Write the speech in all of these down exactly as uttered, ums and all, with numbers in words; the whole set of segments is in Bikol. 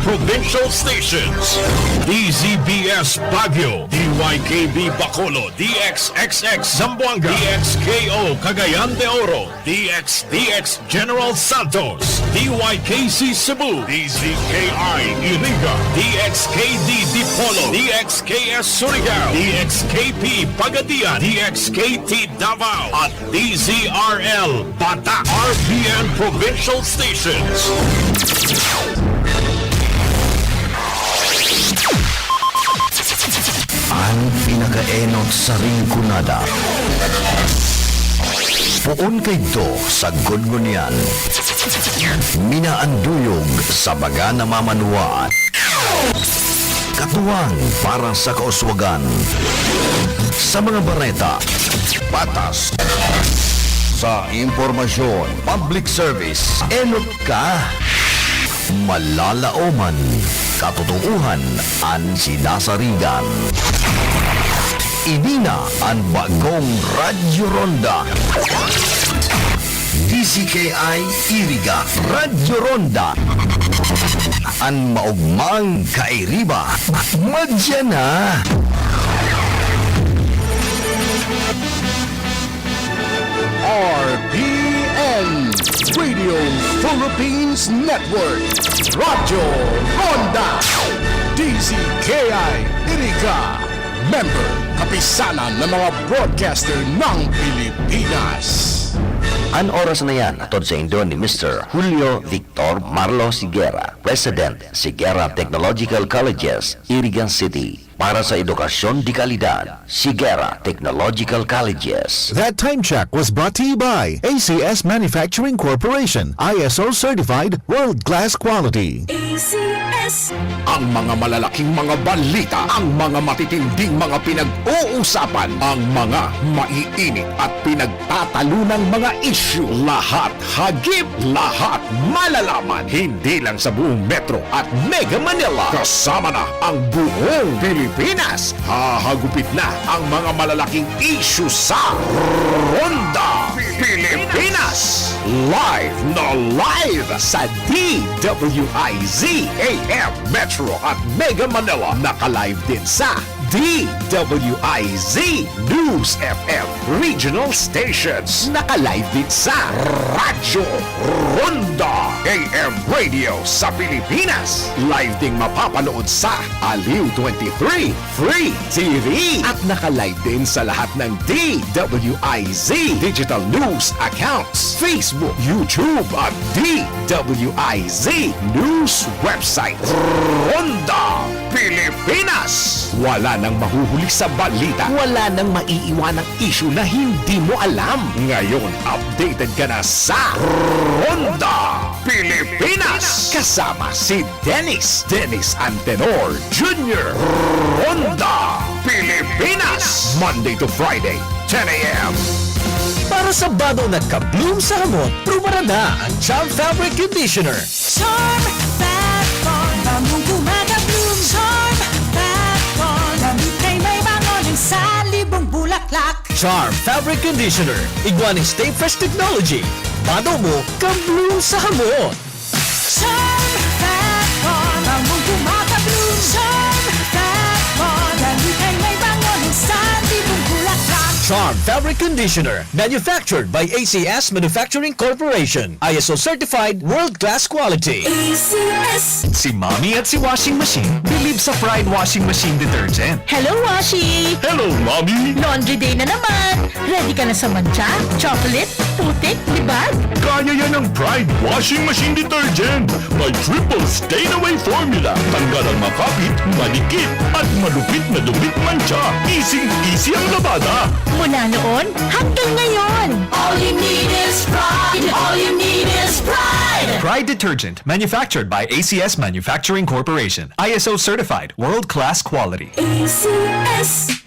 Provincial Stations: D Z B S Baguio, D Y K B Bacolod, D X X X Zamboanga, D X K O Cagayan de Oro, D X D X General Santos, D Y K C Cebu, D Z K I Iriga, D X K D Dipolog, D X K S Surigao, D X K P Pagadian, D X K T Davao, at D Z R L Bata, R P N Provincial Stations. An pinakaenot sa Rinconada. Poon kaidto sa gudngon niyan. Minaanduyog sa baga na mamanwaan. Katuwang para sa kauswagan. Sa mga bareta, patas. Sa impormasyon, public service, enot ka. Malalaoman, katotoohan an sinasarigan. Ini na an bagong Radyo Ronda. D Z K I Iriga, Radyo Ronda. An maogmang kairiba, madya na. R P N, Radio Philippines Network, Radyo Ronda, D Z K I Iriga, member, Kapisanan ng mga Broadcaster ng Pilipinas. An oras na yan, hatod saindo ni Mister Julio Victor Marlo Sigera, President, Sigera Technological Colleges, Iriga City. Para sa edukasyon de kalidad, Sigera Technological Colleges. That time check was brought to you by A C S Manufacturing Corporation, I S O certified, world-class quality. A C S. Ang mga malalaking mga balita, ang mga matitinding mga pinag-uusapan, ang mga maiinit at pinagtatalunang mga isyu, lahat hagip, lahat malalaman, hindi lang sa buong Metro at Mega Manila, kasama na ang buong Pilipinas. Hahagupit na ang mga malalaking isyu sa Ronda Pilipinas. Live na live sa D W I Z A M Metro at Mega Manila. Naka-live din sa D W I Z News F M Regional Stations. Naka-live din sa Radyo Ronda A M Radio sa Pilipinas. Live ding mapapanood sa Aliw twenty-three Free T V. At naka-live din sa lahat ng D W I Z digital news accounts, Facebook, YouTube, at D W I Z news website. Ronda Pilipinas. Wala nang mahuhuli sa balita. Wala nang maiiwanang isyu na hindi mo alam. Ngayon, updated ka na sa Ronda Pilipinas. Kasama si Dennis, Dennis Antenor Junior. Ronda Pilipinas, Monday to Friday, ten a.m. Para sa bado na ka-bloom sa hamot, prubarada ang Charm Fabric Conditioner. Charm Fat Bond, bangong gumagabloom. Charm Fat Bond, damit ay may bango ng salibong bulaklak. Charm Fabric Conditioner, igwa nin Stay Fresh Technology. Bado mo, ka-bloom sa hamot. Charm Fat Bond, bangong gumagabloom. Charm Fat Bond, damit ay may bango ng salibong bulaklak. Charm Fabric Conditioner, manufactured by A C S Manufacturing Corporation. I S O certified, world-class quality. A C S. Si Mommy at si Washing Machine believe sa Pride Washing Machine Detergent. Hello, Washi! Hello, Mommy! Laundry day na naman! Ready ka na sa mantsa, chocolate, putik, libag? Kaya yan ng Pride Washing Machine Detergent. May triple stain away formula. Tanggal ang makapit, malikit, at malupit na dumit mantsa. Easy-easy ang labada. Mula noon hanggang ngayon. All you need is Pride. All you need is Pride. Pride Detergent, manufactured by A C S Manufacturing Corporation. I S O certified, world-class quality. A C S.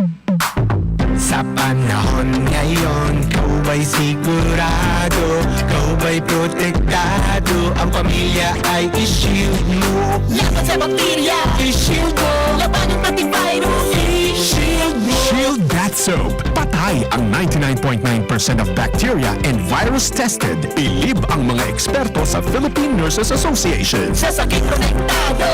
Sa panahon ngayon, ikaw ba'y sigurado? Ikaw ba'y protektado? Ang pamilya ay i-shield mo. Laban sa bakterya, i-shield mo. Labanan pati virus, i-shield mo. Shield Bath Soap. Patay ang ninety-nine point nine percent of bacteria and virus tested. Bilib ang mga eksperto sa Philippine Nurses Association. Sa sakit protektado,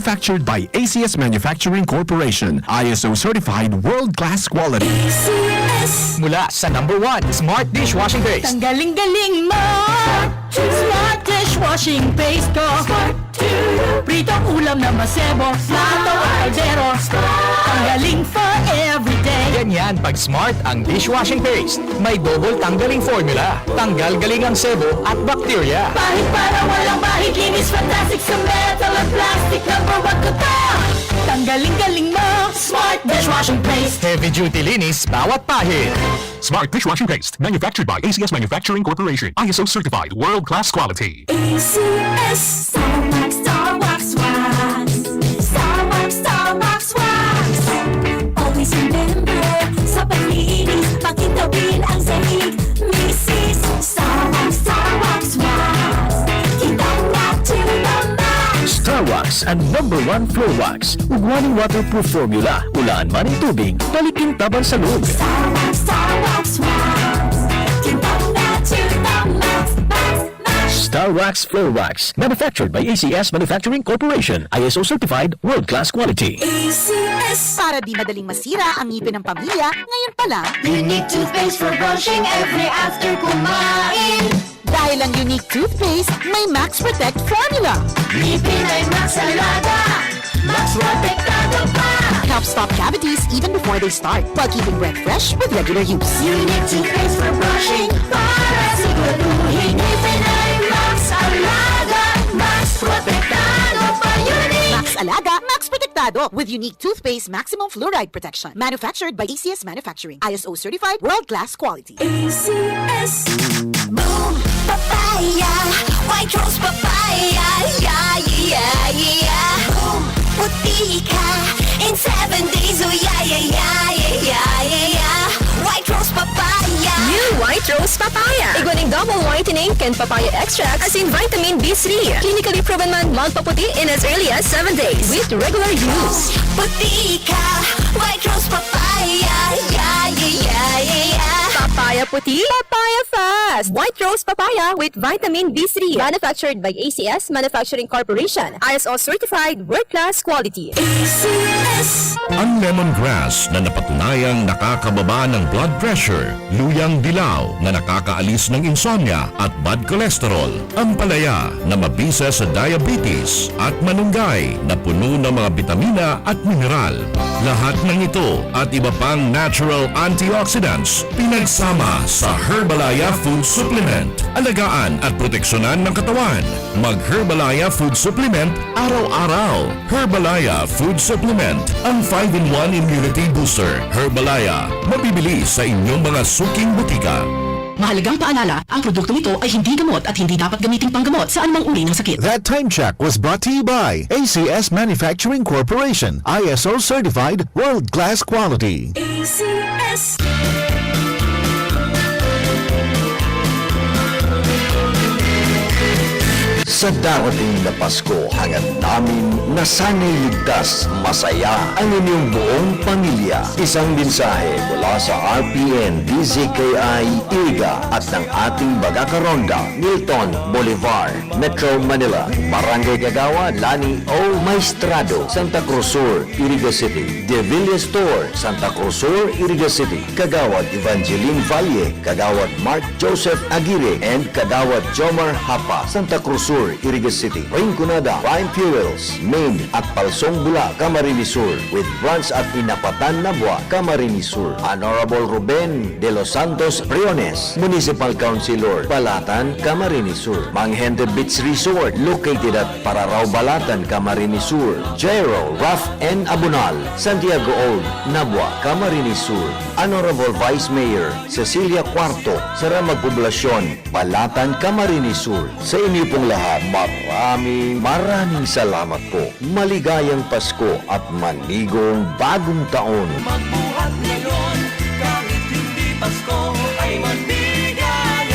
Manufactured by A C S Manufacturing Corporation, I S O certified world-class quality. A C S. Mula sa number one, Smart Dishwashing Paste. Tanggaling galing mo! Smart Dishwashing Paste ko. Pritong ulam na masebo, plato o kaldero. Tanggaling for everyday. Ganyan pag Smart ang dishwashing paste. May double tanggaling formula. Tanggal galing ang sebo at bakterya. Pahid para walang bahid, linis fantastic sa metal at plastic. Number one ko to. Tanggaling galing mo, Smart Dishwashing Paste. Heavy duty linis bawat pahid. Smart Dishwashing Paste, manufactured by A C S Manufacturing Corporation, I S O certified, world-class quality. A C S. Star Wax, Star Wax Wax. Star Wax, Star Wax Wax. Always remember, sa paglinis, pakintabin ang sahig. Misis, Star Wax, Star Wax Wax. Kitang back to the max. Star Wax, ang number one floor wax. Ugwa nin waterproof formula, hulaan man nin tubig, balik kintabang sa loob. Star Wax, Star Wax Wax. Kitang back to the max, max, max. Star Wax Floor Wax, manufactured by A C S Manufacturing Corporation, I S O certified, world-class quality. A C S. Para di madaling masira ang ngipin ng pamilya, ngayon pa lang. Unique toothpaste for brushing every after kumain. Dahil ang Unique Toothpaste may Max Protect Formula. Ngipin ay Max Alaga, Max Protektado pa. Helps stop cavities even before they start, while keeping breath fresh with regular use. Unique Toothpaste for brushing, para siguraduhin ngipin ay Max Alaga, Max Protektado pa. Unique! Max Alaga, Max Protektado, with Unique Toothpaste Maximum Fluoride Protection. Manufactured by A C S Manufacturing. I S O certified, world-class quality. A C S. Boom Papaya, White Rose Papaya, yeah, yeah, yeah, yeah. Boom, puti ka in seven days, oh yeah, yeah, yeah, yeah, yeah, yeah, yeah. White Rose Papaya. New White Rose Papaya. Igwa ning double whitening kan papaya extract, asin vitamin B three. Clinically proven man magpaputi in as early as seven days with regular use. Puti ka, White Rose Papaya, yeah, yeah, yeah, yeah, yeah. Papaya puti, papaya fast. White Rose Papaya with vitamin B three. Manufactured by A C S Manufacturing Corporation. I S O certified, world-class quality. A C S. Ang lemongrass na napatunayang nakakababa ng blood pressure, luyang dilaw na nakakaalis ng insomnia at bad cholesterol, ampalaya na mabisa sa diabetes, at malunggay na puno ng mga bitamina at mineral. Lahat ng ito at iba pang natural antioxidants pinagsama sa Herbalaya Food Supplement. Alagaan at proteksyonan ng katawan. Mag Herbalaya Food Supplement araw-araw. Herbalaya Food Supplement, ang five-in-one Immunity Booster. Herbalaya, mabibili sa inyong mga suking butika. Mahalagang paalala, ang produktong ito ay hindi gamot at hindi dapat gamiting panggamot sa anumang uri ng sakit. That time check was brought to you by A C S Manufacturing Corporation, I S O certified, world-class quality. A C S. Sa darating na Pasko, hangad namin na sana'y ligtas, masaya ang inyong buong pamilya. Isang mensahe mula sa R P N, D Z K I, Iriga at ng ating Bagakaronda, Milton Bolivar, Metro Manila. Barangay Kagawad Lani O Maestrado, Santa Cruz Sur, Iriga City. De Villa Store, Santa Cruz Sur, Iriga City. Kagawad Evangeline Valle, Kagawad Mark Joseph Aguirre, and Kagawad Jomar Hapa, Santa Cruz Sur, Iriga City. Rinconada Prime Fuels, Main at Palsong Bula, Camarines Sur, with branch at Inapatan, Nabua, Camarines Sur. Honorable Ruben de los Santos Briones, Municipal Councilor, Balatan, Camarines Sur. Manghente Beach Resort, located at Pararao, Balatan, Camarines Sur. Gyro, Raft and Abunal, Santiago Old, Nabua, Camarines Sur. Honorable Vice Mayor Cecilia Cuarto, Saramag Poblasyon, Balatan, Camarines Sur. Sa inyo pong lahat, maraming, maraming salamat po. Maligayang Pasko at manigong Bagong Taon! Magbuhat ngayon, kahit hindi Pasko, ay maligayan.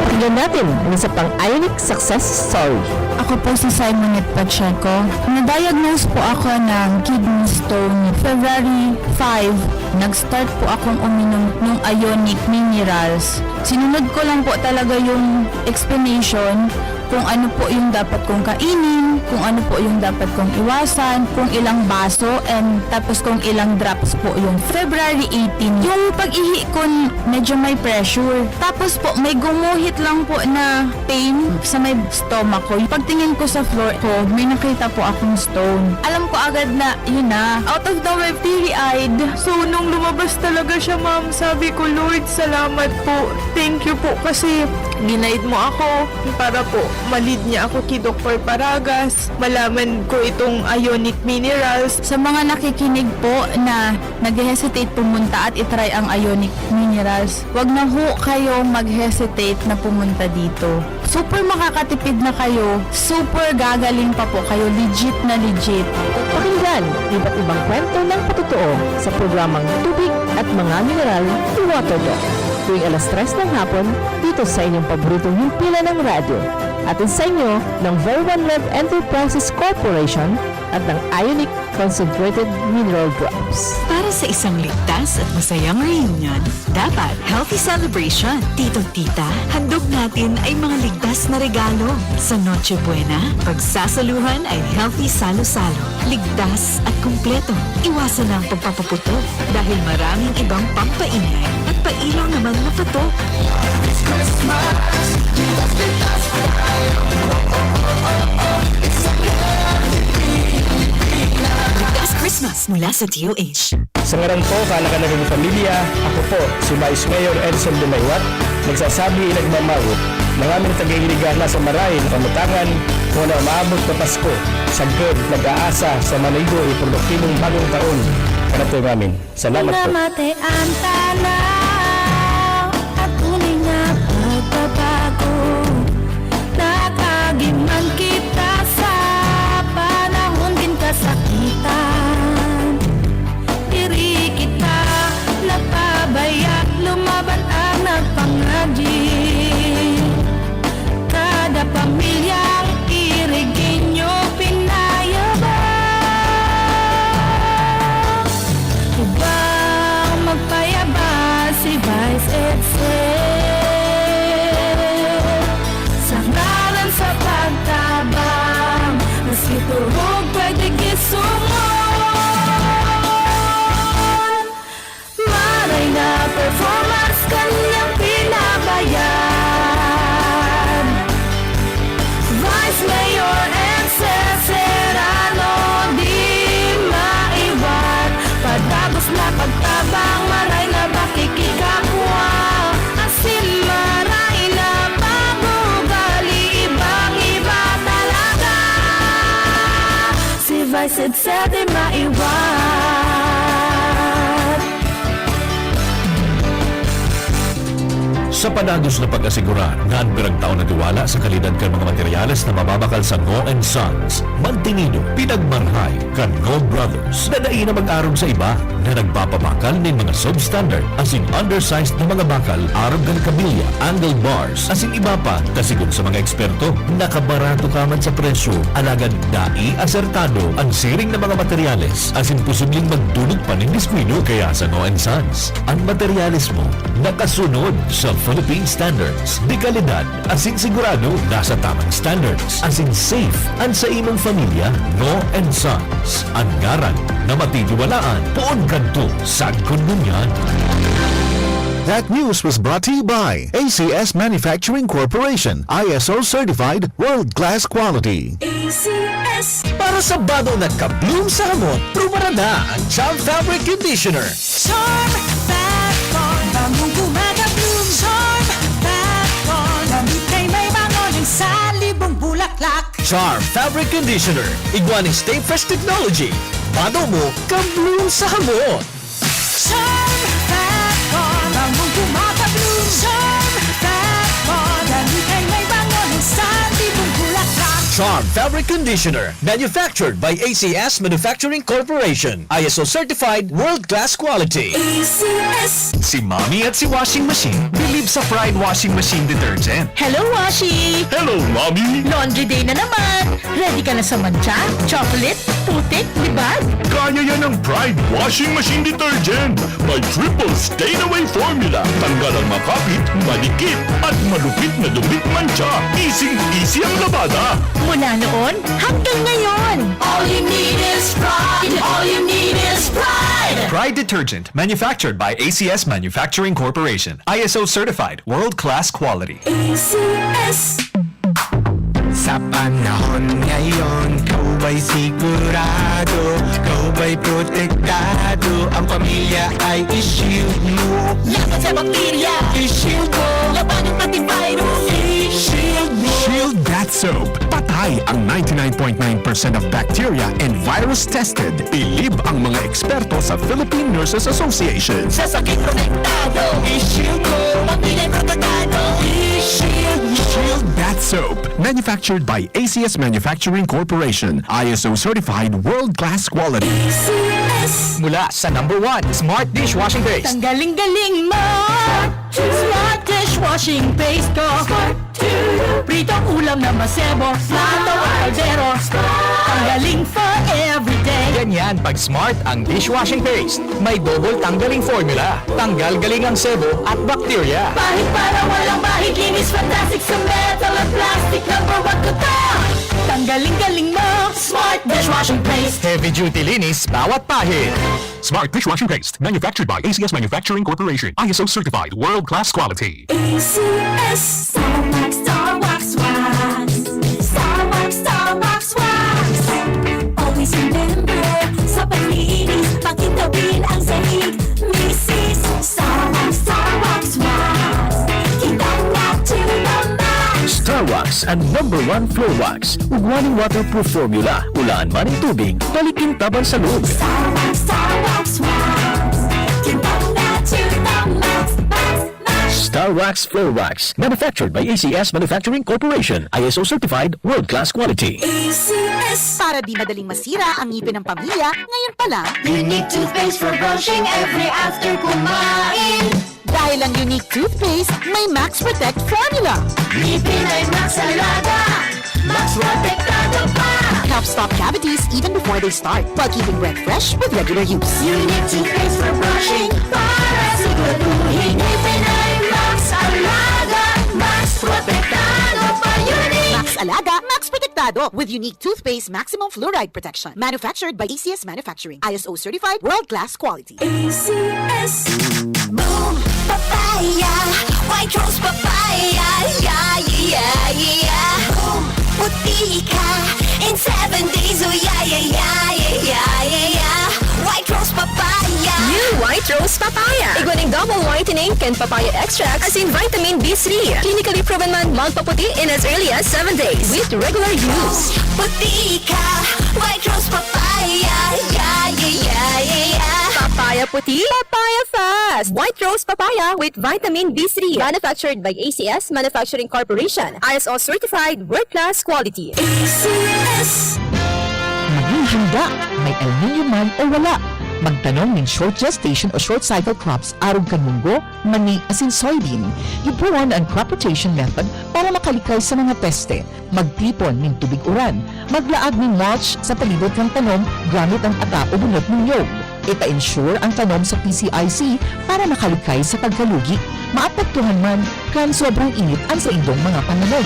Pakinggan Natin ang isa pang Ionic success story. Ako po si Simonette Pacheco. Na-diagnose po ako ng kidney stone February five. Nag-start po akong uminom ng Ionic Minerals. Sinunod ko lang po talaga yung explanation kung ano po yung dapat kong kainin, kung ano po yung dapat kong iwasan, kung ilang baso, and tapos kung ilang drops po yung February eighteen. Yung pag-ihi ko, medyo may pressure. Tapos po, may gumuhit lang po na pain sa may stomach ko. Pagtingin ko sa floor ko, may nakita po akong stone. Alam ko agad na, yun na. Out of nowhere, teary-eyed. So, nung lumabas talaga siya, ma'am, sabi ko, "Lord, salamat po. Thank you po kasi ginaid mo ako para po malid niya ako kay Doktor Paragas. Malaman ko itong Ionic Minerals." Sa mga nakikinig po na nag-hesitate pumunta at i-try ang Ionic Minerals, wag na ho kayo mag-hesitate na pumunta dito. Super makakatipid na kayo, super gagaling pa po kayo, legit na legit. Pakinggan iba't ibang kwento ng patotoo sa programang Tubig at Mga Mineral ni Water Doc, tuwing alas tres ng hapon, dito sa inyong paboritong himpilan ng radyo. Hatid sa inyo ng Verwan Rev Enterprises Corporation at ng Ionic Concentrated Mineral Drops. Para sa isang ligtas at masayang reunion, dapat healthy celebration. Tito, tita, handog natin ay mga ligtas na regalo. Sa Noche Buena, pagsasaluhan ay healthy salo-salo. Ligtas at kumpleto. Iwasan ang pagpapaputok dahil maraming ibang pampaingay at pailaw naman na patok. Ligtas Christmas mula sa D O H. Sa ngaran ko, kaanakan na rin pamilya, ako po, si Vice Mayor Edson Dumaiwat, nagsasabi, nagmamawo, na ngamin taga-Iligan na sa marahay na kamutangan, muna umaabot na Pasko, sagkod, nag-aasa sa manigo e produktibong bagong taon. Kanatoy ngamin. Salamat po. Namate ang tanaw, at tunay nga pagbabago. Nakagiman kita sa panahon din kasakitan. Diri kita nagpabaya, lumaban ang nagpangagi. Kada pamilyang Iriginyo pinayabang, ibang magpayabang si Vice Edsel. Sa ngaran sa pagtabang, maski turog pwede gisungon. Maray na performance kanyang pinabayad. Vice Mayor Edsel Serrano, di maiwat. Padagos na pagtabang, maray na pakikikapwa. Asin maray na pag-uugali, ibang-iba talaga. Si Vice Edsel di maiwat. Sa padagos na pag-asigurar na an pirang taon na tiwala sa kalidad kan mga materyales na mababakal sa Ngo and Sons, magtinido, pinagmarhay kan Ngo Brothers na dai na mag-arog sa iba na nagpapabakal nin mga substandard asin undersized na mga bakal arog kan kabilya, angle bars, asin iba pa, ta sigon sa mga eksperto, nakabarato ka man sa presyo, alagad dai asertado an siring na mga materyales, asin posibleng magdulot pa nin diskuido. Kaya sa Ngo and Sons, an materyales mo nakasunod sa Philippine standards de kalidad, asin sigurado nasa tamang standards, asin safe an sa imong pamilya. Ngo and Sons, an ngaran na matitiwalaan poon kadto sagkod ngunyan. That news was brought to you by A C S Manufacturing Corporation, I S O certified, world-class quality. A C S. Para sa bado na ka-bloom sa hamot, prubarada na ang Charm Fabric Conditioner. Charm Fat Bond, bangong kumaga-bloom. Charm Fat Bond, damit kay may bango ng salibong bulaklak. Charm Fabric Conditioner, igwa nin Stay Fresh Technology. Bado mo, ka-bloom sa hamot. Charm Fat Bond, bangong kumaga-bloom. Charm Fat Bond, damit kay may bango ng salibong bulaklak. Calm Fabric Conditioner, manufactured by A C S Manufacturing Corporation. I S O certified, world-class quality. A C S. Si Mommy at si Washing Machine bilib sa Pride Washing Machine Detergent. Hello, Washi! Hello, Mommy! Laundry day na naman! Ready ka na sa mantsa, chocolate, putik, libag? Kaya yan ng Pride Washing Machine Detergent. May triple stain away formula. Tanggal ang makapit, malikit, at malupit na dumi, mantsa. Easy-easy ang labada. Mula noon hanggang ngayon. All you need is Pride. All you need is Pride. Pride Detergent, manufactured by A C S Manufacturing Corporation. I S O certified, world-class quality. A C S. Sa panahon ngayon, ikaw ba'y sigurado? Ikaw ba'y protektado? Ang pamilya ay i-shield mo. Laban sa bakterya, i-shield mo. Labanan pati virus, i-shield mo. Shield Bath Soap. Patay ang ninety-nine point nine percent of bacteria and virus tested. Bilib ang mga eksperto sa Philippine Nurses Association. Sa sakit protektado, i-shield mo. Pamilya protektado, i-shield mo. Shield Bath Soap. Manufactured by A C S Manufacturing Corporation. I S O certified, world-class quality. A C S. Mula sa number one, Smart Dishwashing Paste. Tanggaling-galing mo! Smart Dishwashing Paste ko! Pritong ulam na masebo, plato at kaldero. Tanggaling for everyday. Ganyan pag Smart ang dishwashing paste. May double tanggaling formula. Tanggal galing ang sebo at bakterya. Pahid para walang mahid, linis fantastic sa metal at plastic. Number one ko to. Tanggaling galing mo, Smart Dishwashing Paste. Heavy duty linis bawat pahid. Smart Dishwashing Paste, manufactured by A C S Manufacturing Corporation. I S O certified, world-class quality. A C S. Star Wax, Star Wax, Wax. Star Wax, Star Wax, Wax. Always remember, sa paglinis, pakitawin ang sahig. Misis, Star Wax, Star Wax, Wax. Kitang na to the max. Star Wax, ang number one floor wax. Ugwa nin waterproof formula. Hulaan man nin tubig, balikin taban sa loob. Star Wax, Star Wax, Wax. Kitang na to the max, max, max. Star Wax Floor Wax. Manufactured by A C S Manufacturing Corporation. I S O certified, world-class quality. A C S. Para di madaling masira ang ngipin ng pamilya, ngayon pa lang. Unique toothpaste for brushing every after kumain. Dahil ang Unique Toothpaste may Max Protect Formula. Ngipin ay Max Alaga, Max Protektado pa. Helps stop cavities even before they start, while keeping breath fresh with regular use. Unique Toothpaste for brushing, para siguraduhin ngipin ay Max Alaga, Max Protektado pa. Unique! Max Alaga, Max Protektado with Unique Toothpaste Maximum Fluoride Protection. Manufactured by A C S Manufacturing. I S O certified, world-class quality. A C S. Boom! Papaya! White Rose Papaya! Yeah, yeah, yeah, yeah! Boom! Puti ka in seven days! Oh, yeah, yeah, yeah, yeah, yeah, yeah, yeah! White Rose Papaya! New White Rose Papaya! Igwa ning double whitening kan papaya extract, asin vitamin B three. Clinically proven man magpaputi in as early as seven days with regular use. Puti ka! White Rose Papaya! Yeah, yeah, yeah, yeah, yeah! Papaya puti, papaya fast! White Rose Papaya with vitamin B three. Manufactured by A C S Manufacturing Corporation. I S O certified, world-class quality. A C S. Maging handa, may El Niño man o wala. Magtanom nin short gestation o short cycle crops arog kan munggo, mani, asin soybean. Gibohon an crop rotation method para makalikay sa mga peste. Magtipon nin tubig uran. Maglaag nin mulch sa palibot kan tanom gamit an ata o bunot nin niyog. Ipa-insure an tanom sa P C I C para makalikay sa pagkalugi. Maapektuhan man kan sobrang init an saindong mga pananom.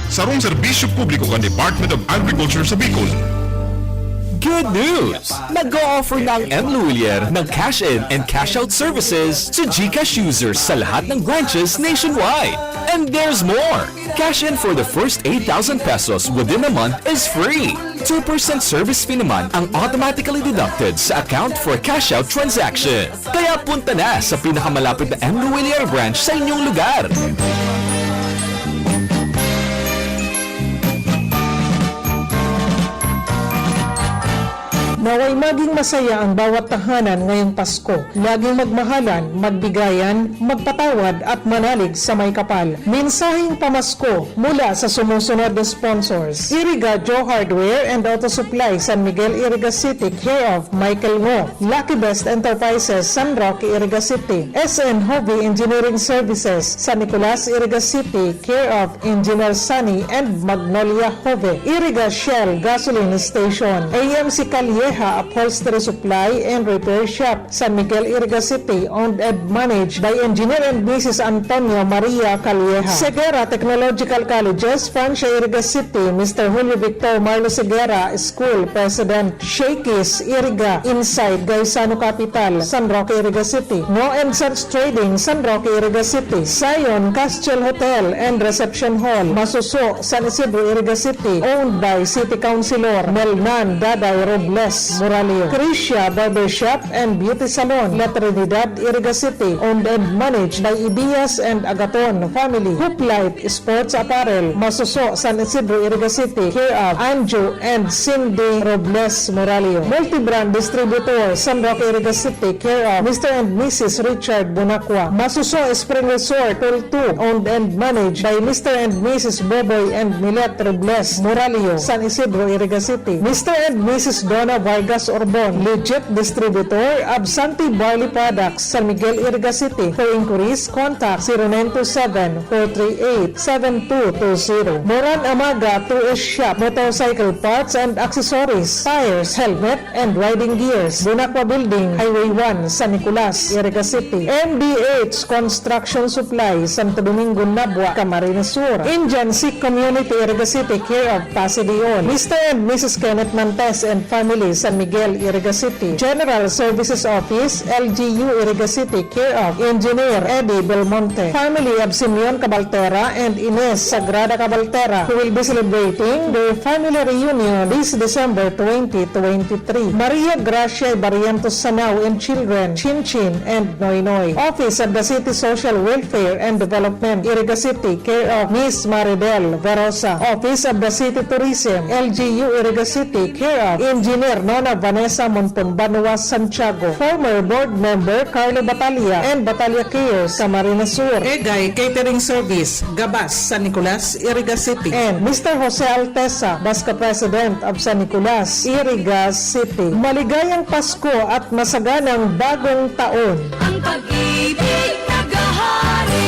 Sarong serbisyo publiko kan Department of Agriculture sa Bicol. Good news! Nag-o-offer na ang M Lhuillier ng cash in and cash out services sa GCash users sa lahat ng branches nationwide. And there's more! Cash in for the first eight thousand pesos within a month is free. Two percent service fee naman ang automatically deducted sa account for cash out transaction. Kaya punta na sa pinakamalapit na M Lhuillier branch sa inyong lugar. Naway maging masaya ang bawat tahanan ngayong Pasko. Laging magmahalan, magbigayan, magpatawad at manalig sa may kapal. Mensaheng pamasko mula sa sumusunod na sponsors: Iriga Joe Hardware and Auto Supply, San Miguel, Iriga City, care of Michael Ngo. Lucky Best Enterprises, San Roque, Iriga City. S N Hobby Engineering Services, San Nicolas, Iriga City, care of Engineer Sunny and Magnolia Jove. Iriga Shell Gasoline Station. A M C Calleja Upholstery Supply and Repair Shop, San Miguel, Iriga City, owned and managed by Engineer and Missus Antonio Maria Calleja. Segura Technological Colleges, Francia, Iriga City, Mister Julio Victor Marlo Segura School President, Shakey's Iriga, inside Gaisano Capital, San Roque, Iriga City. Ngo and Sons Trading, San Roque, Iriga City. Zion Castle Hotel and Reception Hall, Masuso, San Isidro, Iriga City, owned by City Councilor Melnan Daday Robles Moralio. Crisia Barbershop and Beauty Salon, La Trinidad, Iriga City, owned and managed by Ibias and Agaton family. Hoop Light Sports Apparel, Masuso, San Isidro, Iriga City, care of Anjo and Cindy Robles Moralio. Multibrand Distributor, San Roque, Iriga City, care of Mister and Missus Richard Bonacqua. Masuso Spring Resort, Tultu, owned and managed by Mister and Missus Boboy and Milet Robles Moralio, San Isidro, Iriga City. Mister and Missus Donna Vargas Orbon, legit distributor of Santi Barley Products, San Miguel, Iriga City. For inquiries, contact zero nine two seven, four three eight, seven two two zero. Moran Amaga, two S Shop, motorcycle parts and accessories, tires, helmet, and riding gears. Bonacqua Building, Highway one, San Nicolas, Iriga City. M D H Construction Supply, Santo Domingo, Nabua, Camarines Sur. Indian Sikh Community, Iriga City, care of Pasi Dion. Mister and Missus Kenneth Mantes and family, San Miguel, Iriga City. General Services Office, L G U, Iriga City, care of Engineer Eddie Belmonte. Family of Simeon Cabaltera and Ines Sagrada Cabaltera, who will be celebrating their family reunion this December twenty twenty-three. Maria Gracia Barrientos Sanao and children, Chinchin and Noynoy. Office of the City Social Welfare and Development, Iriga City, care of Miss Maridel Verosa. Office of the City Tourism, L G U, Iriga City, care of Engineer Nona Vanessa Monton Banua Santiago. Former board member Carlo Batalla and Batalla Cares, Camarines Sur. Egay Catering Service, Gabas, San Nicolas, Iriga City. And Mister Jose Altesa, Basca President of San Nicolas, Iriga City. Maligayang Pasko at masaganang Bagong Taon! Ang pag-ibig naghahari.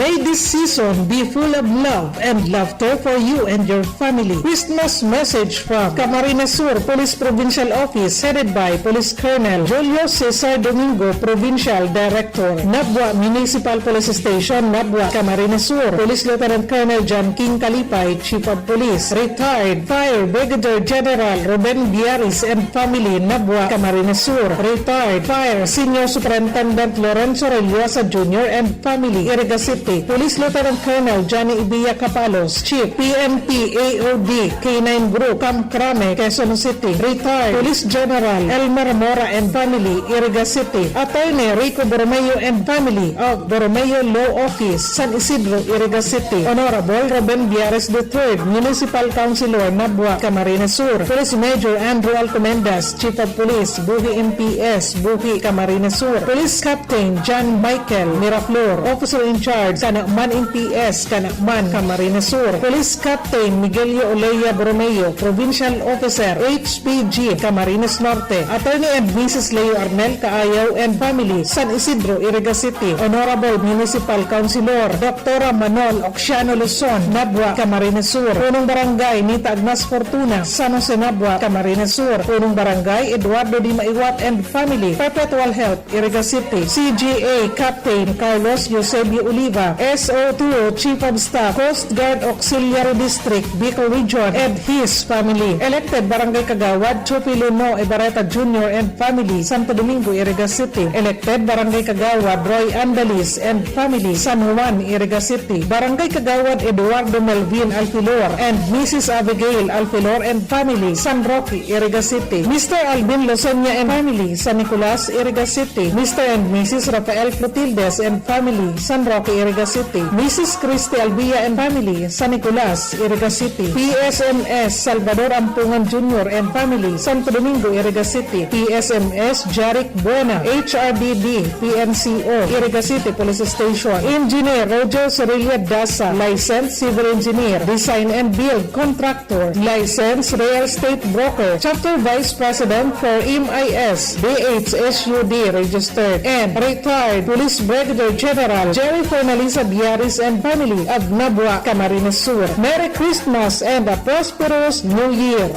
May this season be full of love and laughter for you and your family. Christmas message from Camarines Sur Police Provincial Office, headed by Police Colonel Julio Cesar Domingo, Provincial Director, Nabua Municipal Police Station, Nabua, Camarines Sur, Police Lieutenant Colonel John King Kalipay, Chief of Police, retired Fire Brigadier General Ruben Biaris and family, Nabua, Camarines Sur, retired Fire Senior Superintendent Lorenzo Rellosa Junior and family, Iriga City, Police Lieutenant Colonel Johnny Ibiya Capalos, Chief, P N P A O D, K nine Group, Camp Crame, Quezon City, retired Police General Elmer Mora and family, Iriga City, Attorney Rico Borromeo and family of Borromeo Law Office, San Isidro, Iriga City, Honorable Ruben Biares the third, Municipal Councilor, Nabua, Camarines Sur, Police Major Andrew Alcomendas, Chief of Police, Buhi M P S, Buhi, Camarines Sur, Police Captain John Michael Miraflor, Officer in Charge, Canacman M P S, Canacman, Camarines Sur, Police Captain Miguelio Olea Borromeo, Provincial Officer, H P G, Camarines Norte, Attorney and Missus Leo Arnel Caayaw and family, San Isidro, Iriga City, Honorable Municipal Councilor, Doctora Manol Oxiano Luzon, Nabua, Camarines Sur, Punong Barangay Nita Agnas Fortuna, San Jose, Nabua, Camarines Sur, Punong Barangay Eduardo Di Maiwat and family, Perpetual Health, Iriga City, C G A Captain Carlos Eusebio Oliva, S O two Chief of Staff, Coast Guard Auxiliary District, Bicol Region, and his family. Elected Barangay Kagawad Teofilo No Ebareta Junior and family, Santo Domingo, Iriga City. Elected Barangay Kagawad Roy Andalis and family, San Juan, Iriga City. Barangay Kagawad Eduardo Melvin Alfilor and Missus Abigail Alfilor and family, San Roque, Iriga City. Mister Alvin Loseña and family, San Nicolas, Iriga City. Mister and Missus Rafael Clotildes and family, San Roque, Iriga City, Missus Christy Albia and family, San Nicolas, Iriga City, P S M S Salvador Ampungan Junior and family, Santo Domingo, Iriga City, P S M S Jaric Buena, H R D D, P N C O, Iriga City Police Station, Engineer Roger Cerilla Daza, Licensed Civil Engineer, Design and Build Contractor, Licensed Real Estate Broker, Chapter Vice President for M I S, D H S U D Registered, and Retired Police Brigadier General Jerry Fornalisa Biaris and family of Nabua, Camarines Sur. Merry Christmas and a prosperous New Year!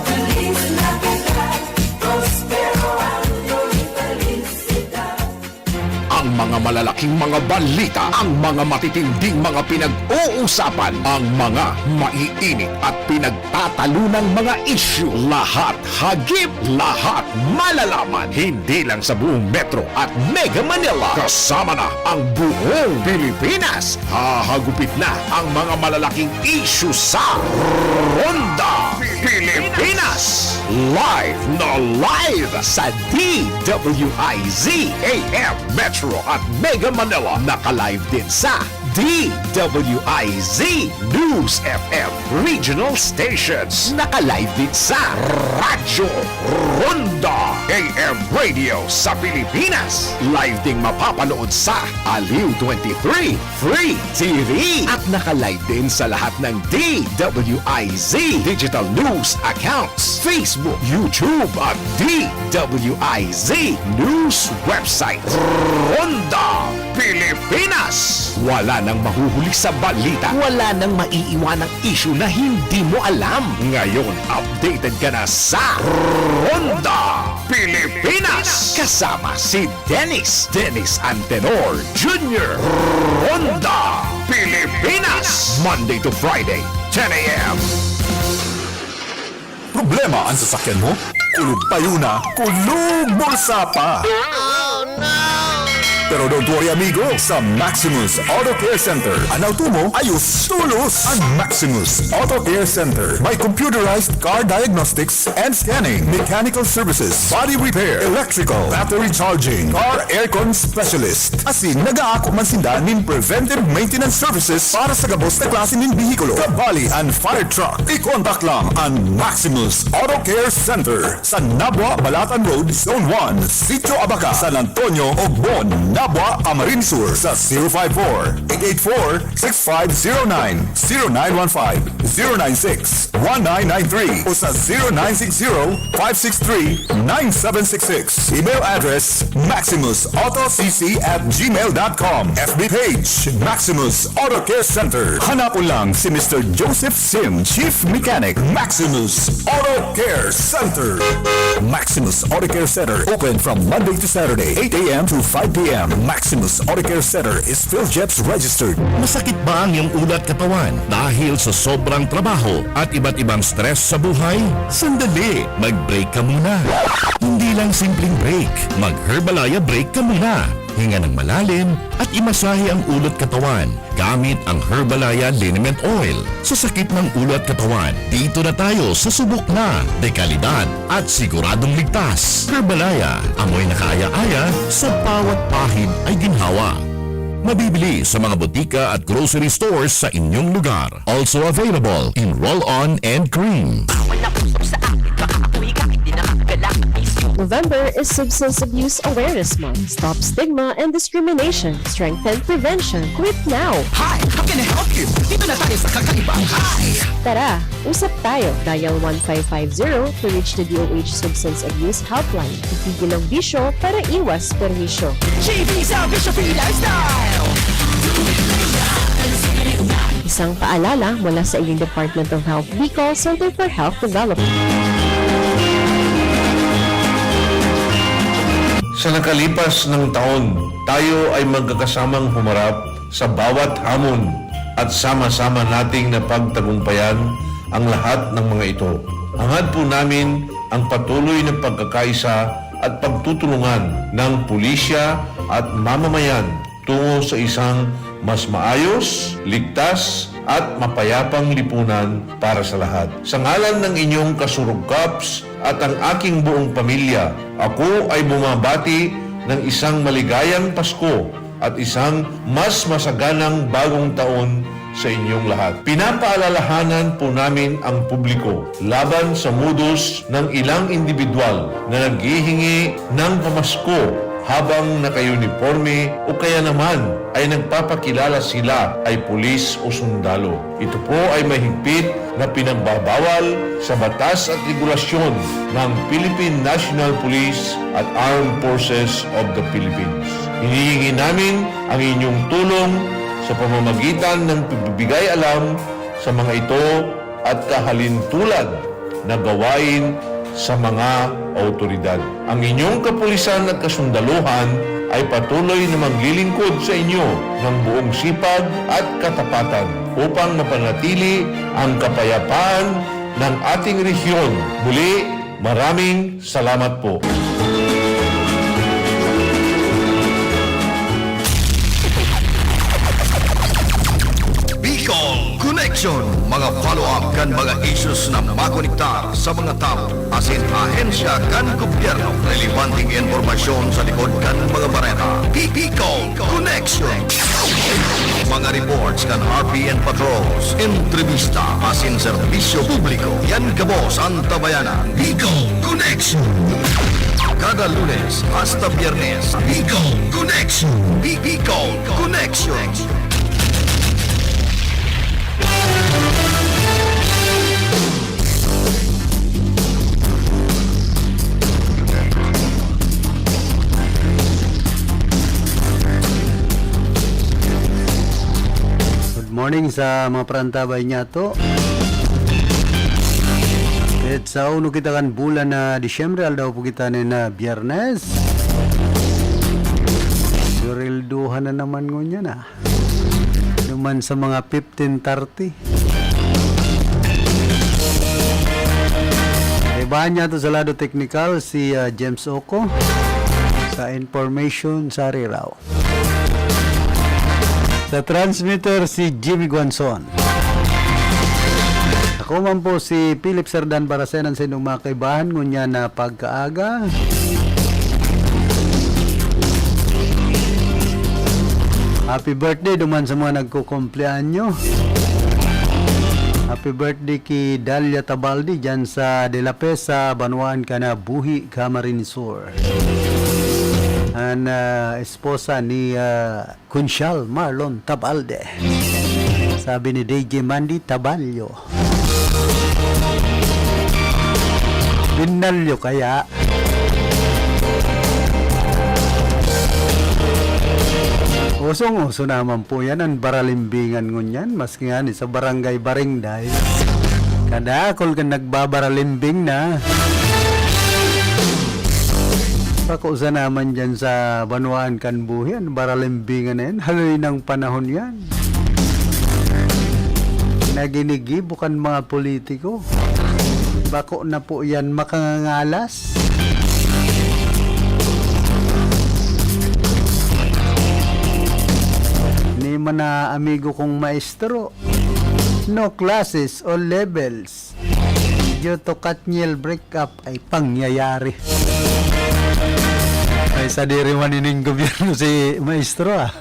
Ang mga malalaking mga balita, ang mga matitinding mga pinag-uusapan, ang mga maiinit at pinagtatalunang mga isyu, lahat hagip, lahat malalaman. Hindi lang sa buong Metro at Mega Manila, kasama na ang buong Pilipinas. Hahagupit na ang mga malalaking isyu sa Ronda Pilipinas. Live na live sa D W I Z A M Metro at Mega Manila. Naka-live din sa D W I Z News F M Regional Stations. Naka-live din sa Radyo Ronda A M Radio sa Pilipinas. Live ding mapapanood sa Aliw twenty-three Free T V. At naka-live din sa lahat ng D W I Z Digital News Accounts, Facebook, YouTube at D W I Z News Website. Ronda Pilipinas! Wala nang mahuhuli sa balita, wala nang maiiwanang isyu na hindi mo alam. Ngayon, updated ka na sa Ronda Pilipinas! Kasama si Dennis, Dennis Antenor Junior Ronda Pilipinas! Monday to Friday, ten a.m. Problema an sasakyan mo? Kulog payo na, kulog bulsa pa! Pero don't worry, amigo. Sa Maximus Auto Care Center, an auto mo ayos tolos. An Maximus Auto Care Center may computerized car diagnostics and scanning, mechanical services, body repair, electrical, battery charging, car aircon specialist. Asin nag-aako man sinda nin preventive maintenance services para sa gabos na klase nin behikulo, kabali an fire truck. I-contact lang an Maximus Auto Care Center sa Nabua, Balatan Road, Zone one, Sitio Abaca, San Antonio, Ogbon, Nabua, Camarines Sur sa zero five four, eight eight four, six five zero nine, zero nine one five, zero nine six, one nine nine three o sa zero nine six zero, five six three, nine seven six six. Email address, maximus auto c c at gmail dot com. F B page, Maximus Auto Care Center. Hanapon lang si Mister Joseph Sim, Chief Mechanic, Maximus Auto Care Center. Maximus Auto Care Center, open from Monday to Saturday, eight a.m. to five p.m. Maximus Auto Care Center is PhilJEPS registered. Masakit ba ang iyong ulo at katawan dahil sa sobrang trabaho at iba't ibang stress sa buhay? Sandali, mag-break ka muna. Hindi lang simpleng break, mag-Herbalaya break ka muna. Hinga ng malalim at imasahe ang ulo at katawan gamit ang Herbalaya Liniment Oil. Sa sakit ng ulo at katawan, dito na tayo sa subok na, dekalidad at siguradong ligtas. Herbalaya, amoy na kaaya-aya, sa bawat pahid ay ginhawa. Mabibili sa mga botika at grocery stores sa inyong lugar. Also available in roll-on and cream. Bawal na usok sa akin, baka ako'y kahit di nakakagalaw. November is Substance Abuse Awareness Month. Stop stigma and discrimination. Strengthen prevention. Quit now! Hi! How can I help you? Dito na tayo sa Kakaiba. Hi! Tara, usap tayo. Dial one five five zero to reach the D O H Substance Abuse Helpline. Itigil ang bisyo para iwas perwisyo. G B sa Bisyo Free Lifestyle! Isang paalala mula sa inyong Department of Health Bicol Center for Health Development. Sa nakalipas ng taon, tayo ay magkakasamang humarap sa bawat hamon at sama-sama nating napagtagumpayan ang lahat ng mga ito. Hangad po namin ang patuloy na pagkakaisa at pagtutulungan ng pulisya at mamamayan tungo sa isang mas maayos, ligtas, at mapayapang lipunan para sa lahat. Sa ngalan ng inyong Kasurog Cops at ang aking buong pamilya, ako ay bumabati ng isang maligayang Pasko at isang mas masaganang bagong taon sa inyong lahat. Pinapaalalahanan po namin ang publiko laban sa modus ng ilang indibidwal na naghihingi ng pamasko habang naka-uniporme o kaya naman ay nagpapakilala sila ay pulis o sundalo. Ito po ay mahigpit na pinagbabawal sa batas at regulasyon ng Philippine National Police at Armed Forces of the Philippines. Hinihingi namin ang inyong tulong sa pamamagitan ng pagbibigay alam sa mga ito at kahalintulad na gawain sa mga awtoridad. Ang inyong kapulisan at kasundaluhan ay patuloy na maglilingkod sa inyo ng buong sipag at katapatan upang mapanatili ang kapayapaan ng ating rehiyon. Muli, maraming salamat po. Bicol Connection, mga follow-up kan mga issues na makonektar sa mga tawo asin ahensya kan gobyerno. Relebanteng impormasyon sa likod kan mga bareta. Bicol Connection. Mga reports kan R P N Patrols, entrevista asin serbisyo publiko. Yan gabos an tabayanan. Bicol Connection. Kada Lunes hasta Biyernes, Bicol Connection. Bi- Bicol Connection. Good morning sa mga parantabay niyato. At sa uno kita kan bulan na Disyembre, aldaw po kita nin, ah, Biyernes. Sweldohan na naman ngunyan, ah. Duman sa mga fifteen thirty. Kaibahan niyato sa lado teknikal si, ah, James Oco. Sa information sa Riraw. Sa transmitter, si Jimmy Guanzon. Ako man po si Philip Sardan para sa ining mga kaibahan ngunyan na pagkaaga. Happy birthday duman sa mga nagkukumpleanyo. Happy birthday ki Dalia Tabaldi dyan sa De La Pesa, Banwaan kan Buhi, Camarines Sur. An, ah, esposa ni, ah, Kunsyal Marlon Tabalde. Sabi ni D J Mandy, Tabalyo. Binalyo kaya. Usong-uso naman po yan, ang baralimbingan ngunyan. Maski nga ni sa barangay-barangay, kadakol kan nagbabaralimbing na. Bako sa naman dyan sa banwaan kan Buhi, an baralimbingan na yan. Haloy ng panahon yan. Naginigibo kan mga politiko. Bako na po yan makangangalas. Ni man na amigo kong maestro, no classes o levels. Due to Katniel breakup ay pangyayari. Ay, sadiri man ining gobyerno si maestro, ah.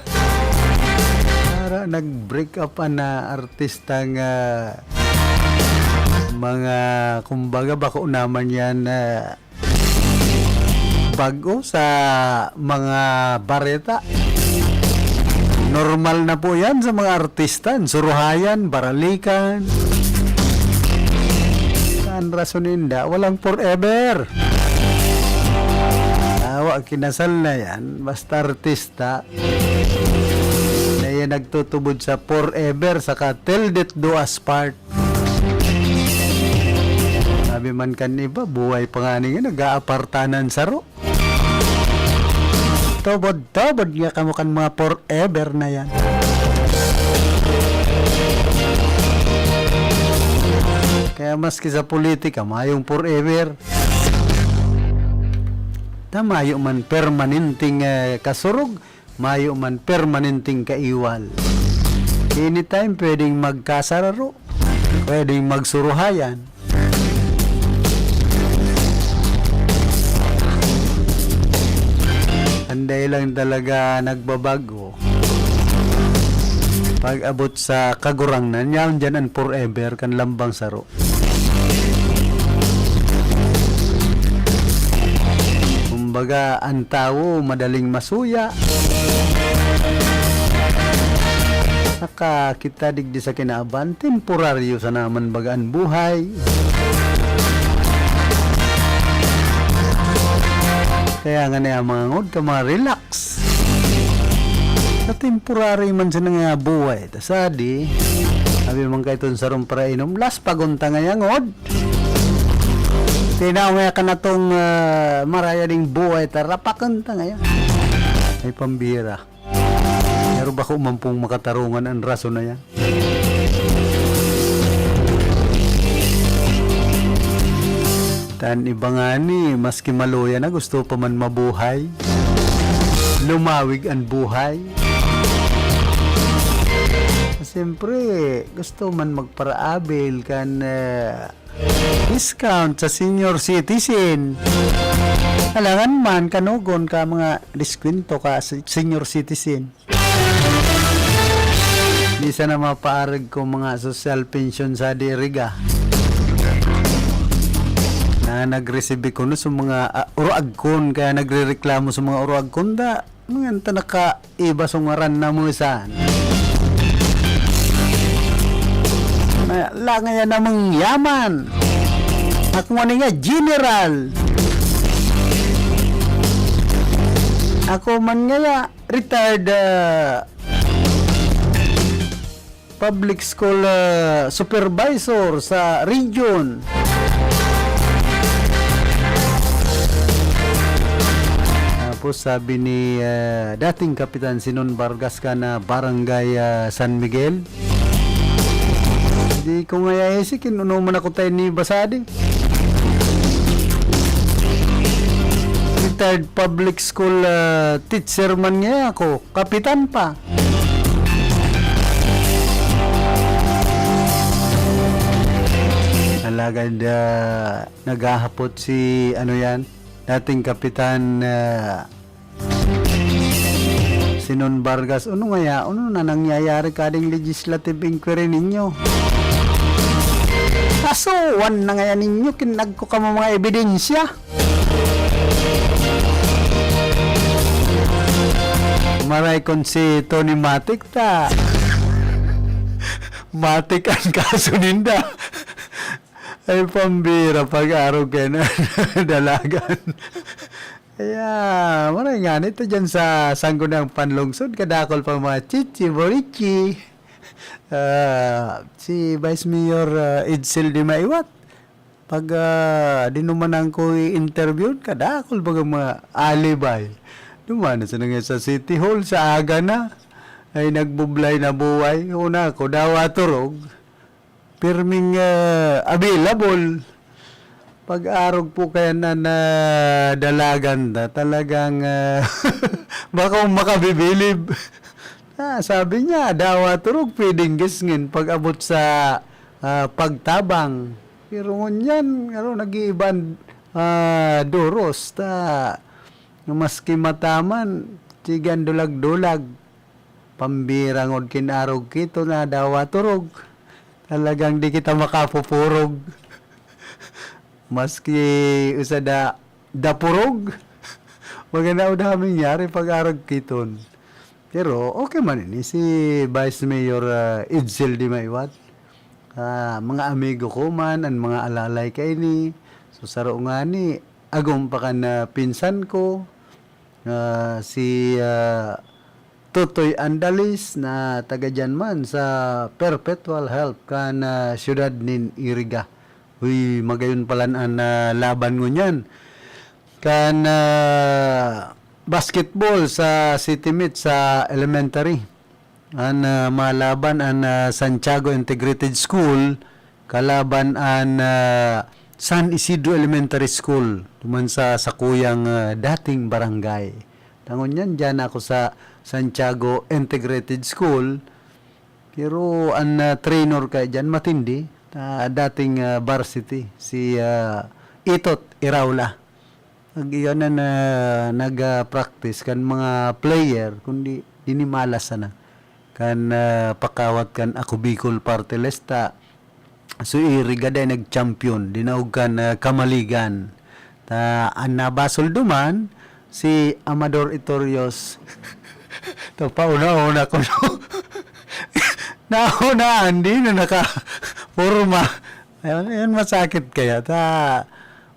Para nag-break up an, ah, artista nga mga, kumbaga, bako naman yan, ah, bag-o sa mga bareta. Normal na po yan sa mga artista, suruhayan, baralikan. An rason ninda, walang forever. Awa, kinasal na yan, basta artista. Na yan nagtutubod sa forever, saka till death do us part. Sabi man kan iba, buhay pa nga ninyo, nag-aapartanan saro. Tubod-tubod nga kamo kan mga forever na yan. Kaya maski sa politika, mayong forever. Ta mayo man permanenteng, eh, kasurog, mayo man permanenteng kaiwal. Anytime pwedeng magkasararo, pwedeng magsuruhayan. Anday lang talaga nagbabago. Pag-abot sa kagurangnan, yaon diyan an forever kan lambang saro. Kumbaga, an tawo madaling masuya. Saka kita digdi sa kinaban, temporaryo sana man baga an buhay. Kaya nga na mga ngod ka, mga relax. Sa temporary man sana nga buhay, ta sadi, sabi man kay ton sarong parainom, las pagunta nga yangod. Tinaw nga ka na tong, ah, maraya ding buhay, ta rapakan ta ngayon. Ay pambira. Pero bako man pong makatarungan ang rason na yan. Tan iba nga ni, maski maluya na, gusto pa man mabuhay. Lumawig ang buhay. Siyempre, gusto man magparaabil kan, eh, discount sa senior citizen. Alangan man, kanugon ka mga diskwento ka sa senior citizen. Di sana mapaarag ko mga social pension sa diriga. Na nagreceive ko no sa mga, ah, uruagkon, kaya nagrereklamo sa mga uruagkon da. Mga ta nakaiba sa ngaran na mo saan. Na, langayan namang yaman. Ako nga nga, general. Ako man nga, retired, ah, public school, ah, supervisor sa region. Tapos sabi ni, ah, dating Kapitan Sinon Vargas ka na Barangay, ah, San Miguel, di ko nga yaisikin, uno man ako tayo ni Basadi. Retired public school, ah, teacher man nga ako, kapitan pa. Alagad, ah, naghahapot si, ano yan, dating kapitan, ah, Sinon Vargas, ano ngaya? Ano na nangyayari kading legislative inquiry ninyo? Kaso, wan na ngaya ninyo, kinagko ka mo mga ebidensya. Maray kon si Tony Matik ta. Matik ang kaso ninda. Ay, pambira, pag-arog kayo na dalagan. Kaya, maray nga, nito dyan sa Sangguniang Panlungsod, kadakol pa mga chichi, borichi. Ah, si Vice Mayor, ah, Edsel de Maiwat, pag, ah, dinumanan ko i-interview, kadakol baga mga alibay. Dumanan siya na nga sa City Hall, sa aga na. Ay, nagbublay na buhay. Una ko, dawa turog. Pirming, ah, available. Pag-arog po kaya na, na dalagan na, talagang, ah, bako makabibilib. Ah, sabi niya, dawa turog, pwedeng gisngin pag-abot sa, ah, pagtabang. Pero ngunyan, ano, nag-iiban, ah, duros, ta, maski mataman, sigan dulag-dulag. Pambira ngod kin arog kito na dawa turog. Talagang di kita makapupurog. Maski usa da, da purog. Maganda o da mangyari pag arog kiton. Pero okay man ini si Vice Mayor, ah, Edsel de Maiwat. Ah, mga amigo ko man, ang mga alalay kaini. So, saro nga ni, agom pa kan, ah, pinsan ko, ah, si, ah, Totoy Andalis na taga diyan man sa Perpetual Help kan, ah, siyudad nin Iriga. Uy, magayon palan an, ah, laban ngunyan. Kan, ah, basketball sa City Meet sa elementary. An, ah, malaban an, ah, Santiago Integrated School kalaban an, ah, San Isidro Elementary School, duman sa sakuyang, ah, dating barangay. Tangon niyan, diyan ako sa Santiago Integrated School. Pero an, ah, trainer kay diyan matindi, ah, dating, ah, varsity, si, ah, Itot Iraula. Nag-iyan na, na nag-practice kan mga player, kundi dinimalas sana. Kan, ah, pakawat kan Ako Bicol Party List, ta, so iri gaday nag-champion, dinaog kan, ah, Kamaligan. Ta, an nabasol duman, si Amador Itorios. Ta, pauna-una ko, no? Nauna, hindi na naka-forma. Ayun, ayun, masakit kaya. Ta,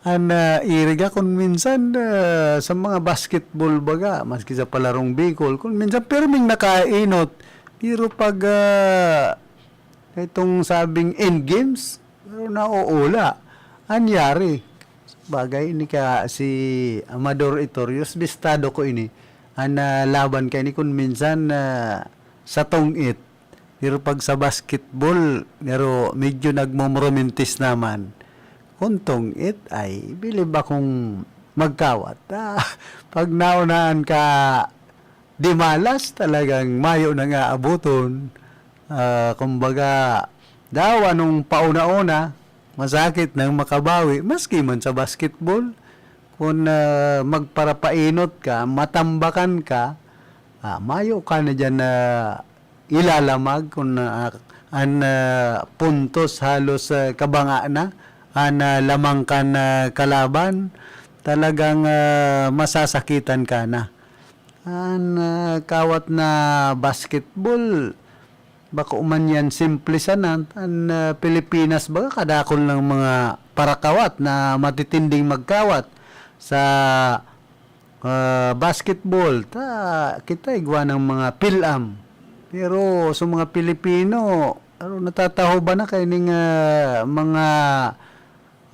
an, ah, iriga kun minsan, ah, sa mga basketball baga, maski sa palarong Bicol, kun minsan pirming nakainot. Pero pag, ah, itong sabing end games, pero nauula. Anyari? Bagay ni ka si Amador Itorios, bistado ko ini. An, ah, laban kaini kun minsan, ah, sa tong-it. Pero pag sa basketball, pero medyo nagmomromintis naman. Kun tong-it ay, bilib akong magkawat. Ah, pag naunahan ka, dimalas, talagang mayo nang aaboton. Ah, kumbaga, daw anong pauna-una, masakit nang makabawi, maski man sa basketball. Kun, ah, magparapainot ka, matambakan ka, ah, mayo ka na diyan na ilalamag kun, ah, an, ah, puntos halos, ah, kabanga na, an, ah, lamang kan, ah, kalaban, talagang, ah, masasakitan ka na. An, ah, kawat na basketball, bako man yan simple sana. An, ah, Pilipinas baga kadakol ng mga parakawat na matitinding magkawat sa, ah, basketball. Ta, kita igwa ng mga pilam. Pero sa mga Pilipino, ano, natatahoban na kaining, ah, mga,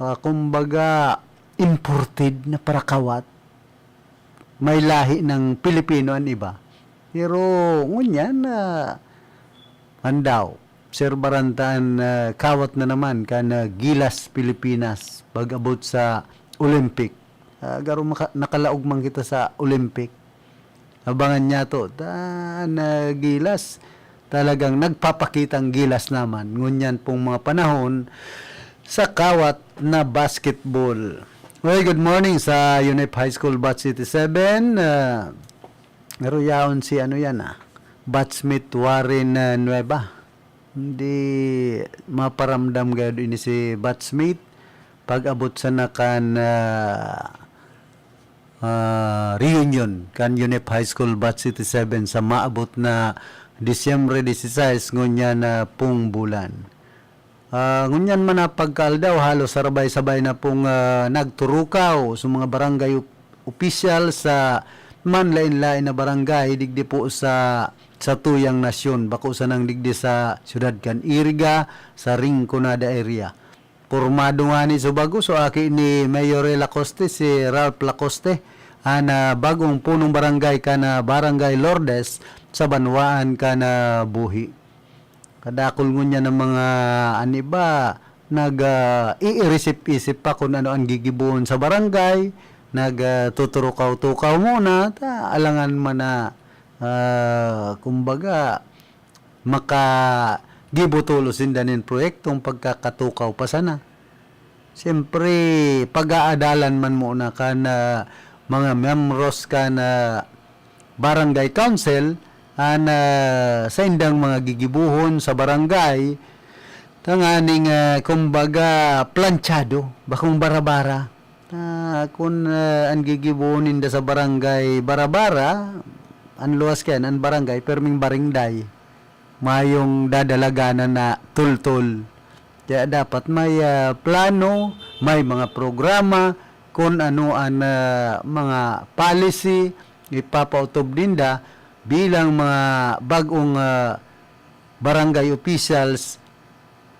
ah, kumbaga, imported na parakawat. May lahi ng Pilipino an iba. Pero ngunyan na, andaw, obserbaran ta an, ah, kawat na naman kan, ah, Gilas Pilipinas pag-abot sa Olympic. Ah, garo maka-, nakalaog man kita sa Olympic. Abangan niya to. Ta, an, ah, Gilas, talagang nagpapakitang gilas naman. Ngunyan pong mga panahon sa kawat na basketball. Well, good morning sa UNEP High School Batch eighty-seven. Ah, pero yaon si ano yan, ah, batchmate Warren, ah, Nueva. Hindi maparamdam gayod ini si batchmate. Pag-abot sana kan, ah, ah, reunion kan UNEP High School Batch eighty-seven sa maabot na Disyembre dieciséis, ngunyan na pong bulan. Ah, ngunyan man na pagkaaldaw, halos sarabay-sabay na pong, ah, nagturukaw sa mga barangay op-, opisyal sa manlain-lain na barangay digdi po sa, sa tuyang nasyon. Bako sanang digdi sa siyudad kan Iriga, sa Rinconada area. Pormado ngani so bago, so aki ni Mayor Lacoste, si Ralph Lacoste, an, ah, bagong punong barangay kan, ah, Barangay Lourdes sa banwaan kan, ah, Buhi. Kadakol ngunyan an mga, an iba, nag, ah, iirisip-isip pa kun ano an gigibohon sa barangay, nag, ah, tuturukaw-tukaw muna, ta alangan man na, ah, kumbaga, makagibo tolos sinda nin proyektong pagkakatukaw pa sana. Siyempre, pag-aadalan man muna kan, ah, mga miyembros kan, ah, barangay council, an, ah, saindang mga gigibohon sa barangay, tanganing, ah, kumbaga, plantsado, bakong bara-bara. Ah, kun, ah, an gigibohon ninda sa barangay bara-bara, an luwas kayan, an barangay, perming barangay. Mayong dadalaganan na tultol. Kaya dapat may, ah, plano, may mga programa, kun ano an, ah, mga policy ipapaotob ninda bilang mga bag-ong, ah, barangay officials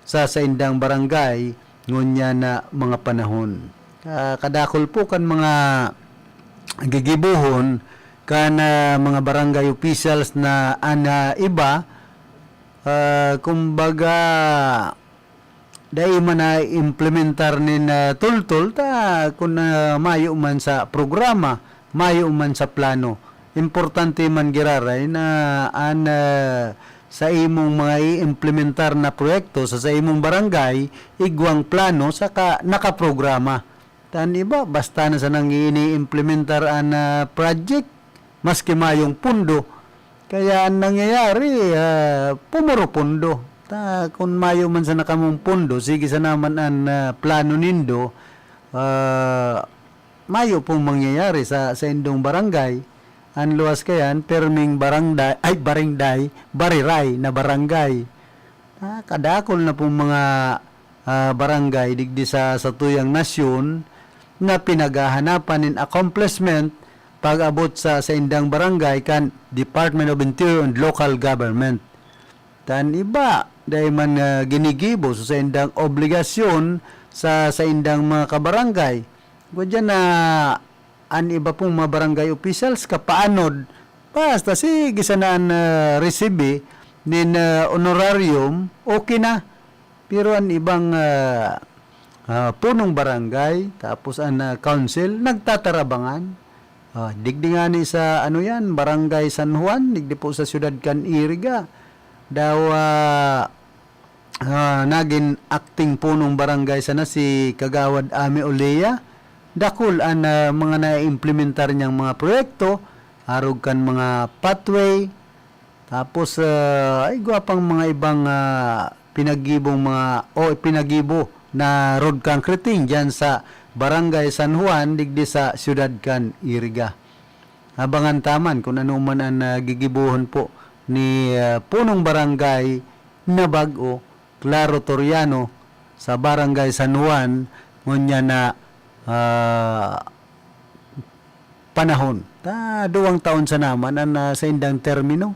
sa saindang barangay ngunyan na mga panahon. Ah, kadakul po kan mga gigibohon kan, ah, mga barangay officials na an, ah, iba, ah, kumbaga, dai man naimplementar nin, ah, tultol ta kun, ah, mayo man sa programa, mayo man sa plano. Importante man giraray na an, ah, sa imong mga iimplementar na proyekto sa, sa imong barangay, igwang plano saka nakaprograma. An iba, basta na sanang ini-implementar an, ah, project, maski mayong pundo. Kaya an nangyayari, ah, pumuro pundo. Ta, kun mayo man sana kamong pundo, sige sana man an, ah, plano nindo, ah, mayo pong mangyayari sa, sa indong barangay. An luwas kayan, perming barangay, ay, barangay, bariray na barangay. Ah, kadakol na pong mga, ah, barangay digdi sa satuyang nasyon na pinaghahanapan nin accomplishment pag-abot sa saindang barangay kan Department of Interior and Local Government. Kan iba, dai man, ah, ginigibo sa saindang obligasyon sa saindang mga kabarangay. Gwa diyan na an iba pong mga barangay officials kapaanod, basta sige sana an, ah, resibi nin, ah, honorarium, okay na. Pero an ibang, ah, ah, punong barangay, tapos an, ah, council, nagtatarabangan. Ah, digdi ngani sa, ano yan, Barangay San Juan, digdi po sa siyudad kan Iriga. Daw, ah, ah, nagin acting punong barangay sana si Kagawad Ami Olea. Dakul an, ah, mga naiimplementar niyang mga proyekto, arog kan mga pathway, tapos, ah, ay, igwa pang mga ibang, ah, pinagibong mga, o pinagibo na road concreting diyan sa Barangay San Juan, digdi sa siyudad kan Iriga. Abangan ta man kun ano man an, ah, gigibohon po ni, ah, punong barangay na bag-o, Claro Toriano, sa Barangay San Juan, ngunyan na, ah, panahon. Ta, duwang taon sana man an, ah, saindang termino.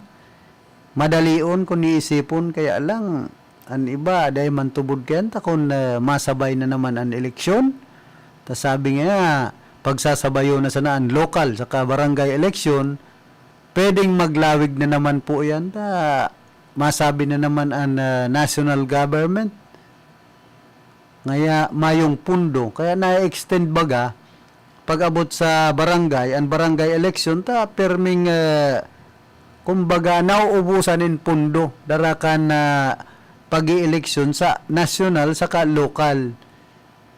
Madalion kun iisipon, kaya lang, an iba, dai man tubod kayan ta kun, ah, masabay na naman an eleksyon. Ta sabi nga, pagsasabayon na sana an lokal saka barangay eleksyon, pwedeng maglawig na naman po yan. Ta, masabi na naman an, ah, national government. Ngaya mayong pundo. Kaya na-extend baga, pag-abot sa barangay, an barangay election, ta perming, eh, kumbaga, nauubusan nin pundo, dara kan, ah, pag-ieleksyon sa nasyonal saka lokal.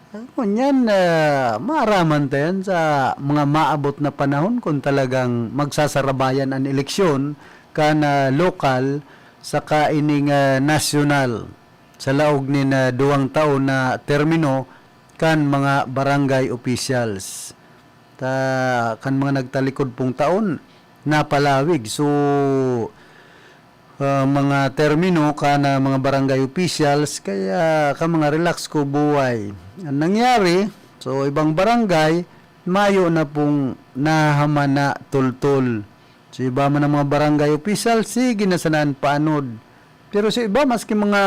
Ngunyan, ah, maaraman ta yan sa mga maabot na panahon kung talagang magsasarabayan an eleksyon kan, ah, lokal saka ining, ah, nasyonal sa laog nin, ah, duwang taon na termino kan mga barangay officials. Ta, kan mga nagtalikod pong taon, napalawig. So, ah, mga termino kan, ah, mga barangay officials, kaya ka mga relax ko buhay. Ang nangyari, so, ibang barangay, mayo na pong nahaman na tultol. So, iba man ang mga barangay official, sige na sana an paanod. Pero sa iba, maski mga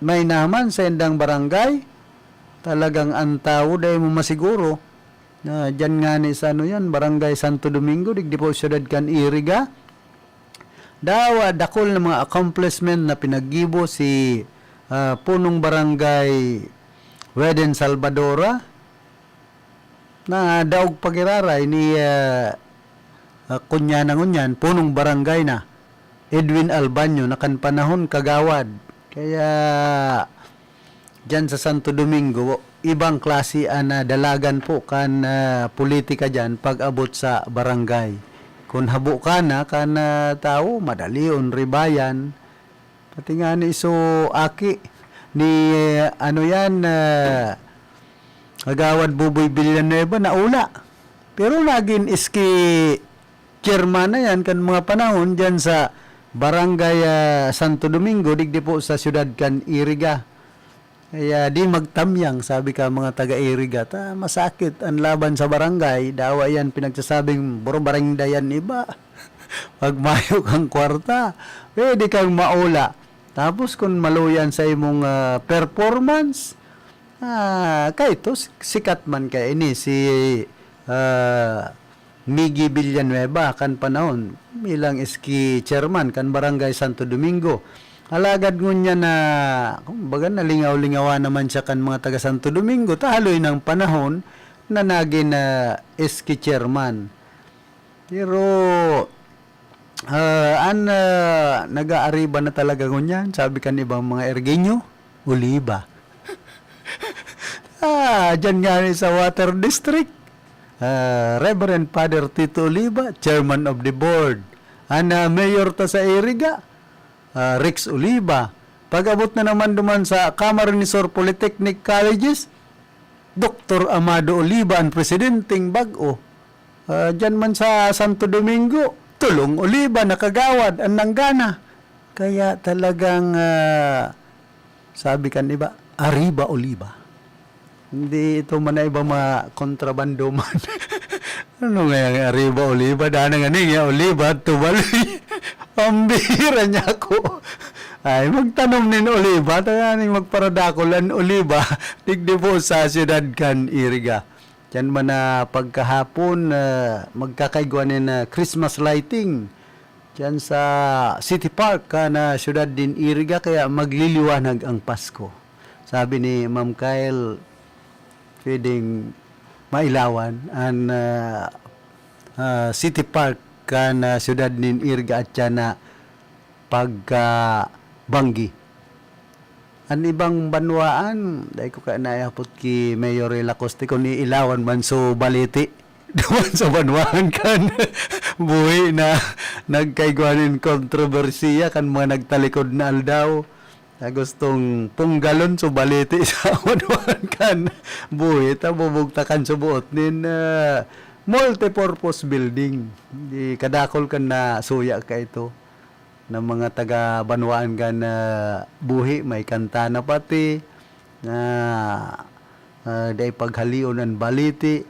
may nahaman sa indang barangay, talagang an tawo dai mo masiguro. Na diyan ngani sa ano yan, Barangay Santo Domingo, digdi po siyudad kan Iriga. Dawa, dakul na mga accomplishment na pinaggibo si, ah, punong barangay Weden Salvadora, na daog pagiraray ni, ah, ah, kunya na ngunyan, punong barangay na, Edwin Albaño, na kan panahon kagawad. Kaya, diyan sa Santo Domingo, ibang klase an, ah, dalagan po kan, ah, politika diyan pag-abot sa barangay. Kun habo ka na kan, ah, tawo, madalion, ribayan. Pati nga ni iso aki ni, ano yan, ah, Kagawad Buboy Villanueva, naula. Pero nagin iski chairman na yan kan mga panahon diyan sa Barangay, ah, Santo Domingo, digdi po sa siyudad kan Iriga. Kaya di magtamyang, sabi ka mga taga-Iriga, ta masakit an laban sa barangay, dawa yan pinagsasabing buro barangay yan iba. Pag mayo kang kwarta, pwede kang maula. Tapos kung maluyan sa imong, ah, performance, ah, kaito, sik-, sikat man kaya ini si, ah, Miggy Villanueva kan panahon bilang S K chairman kan Barangay Santo Domingo. Alagad ngunyan na, kumbaga, nalingaw-lingawan naman siya kan mga taga Santo Domingo, ta haloy nang panahon na nagin, ah, S K chairman. Pero, ah, an, ah, nag-aariba na talaga ngunyan, sabi kan ibang mga Ergenyo, oliba. Ah, dyan nga ni sa Water District, ah, Reverend Father Tito Oliva, Chairman of the Board. An, ah, Mayor ta sa Iriga, ah, Rex Oliva. Pag-abot na naman duman sa Camarines Sur Polytechnic Colleges, Doktor Amado Oliva an presidenteng bag-o. Ah, dyan man sa Santo Domingo, Tulong Oliva na kagawad an nanggana. Kaya talagang, ah, sabi kan iba, "Arriba Oliva." Hindi ito man na iba mga kontrabando man. Ano nga yung Arriba Oliva? Dana nga ni nga Oliva, tubali. Pambihira niya ako. Ay, magtanom nin oliba. Tanganing magparadakol an oliba. Digdi po sa siyudad kan Iriga. Diyan man na pagkahapon, ah, magkakaigwa nin, ah, Christmas lighting. Diyan sa City Park, kan, ah, siyudad din Iriga, kaya magliliwanag ang Pasko. Sabi ni Ma'am Kyle, pwedeng mailawan an, ah, ah, City Park kan, ah, siyudad nin Iriga at siya na pagkabanggi. An ibang banwaan, dai ko kaya naihapot ki Mayor Ray Lacoste kun iilawan man so baliti duman sa banwaan kan buhi na nagkaigwa nin kontrobersiya kan mga nagtalikod na aldaw na gustong punggalon so baliti sa banwaan kan buhi ta bubugtakan so buot nin, ah, multipurpose building. Di kadakol kan nasuya kaito. Na mga taga banwaan kan, ah, buhi, may kanta na pati, na, ah, dai paghalion an baliti.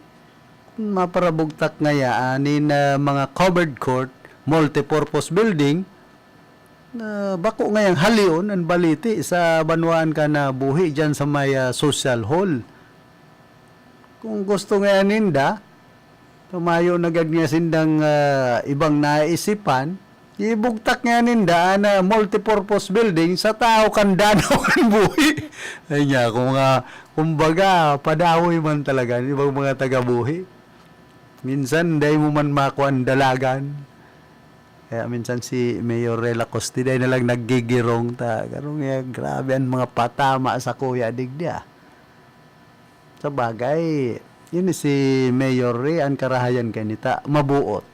Maparabugtak ngaya, anin, ah, mga covered court, multipurpose building, na bako ngayang halion an baliti sa banwaan kan, ah, buhi diyan sa may, ah, social hall. Kung gusto ngaya ninda, tumayo na gad nga sindang, ah, ibang naisipan, ibugtak ngaya ninda an, ah, multipurpose building sa tahaw kan danaw kan buhi. Ay niya, kung, ah, kumbaga, padahoy man talaga an ibang mga taga-buhi. Minsan, dai mo man makua an dalagan. Kaya minsan si Mayor Ray Lacoste, dai na lang naggigirong ta. Karong ya, grabe an mga patama sa kuya digdi, ah. Sabagay, yun si Mayor Ray, an karahayan kaini ta, mabuot.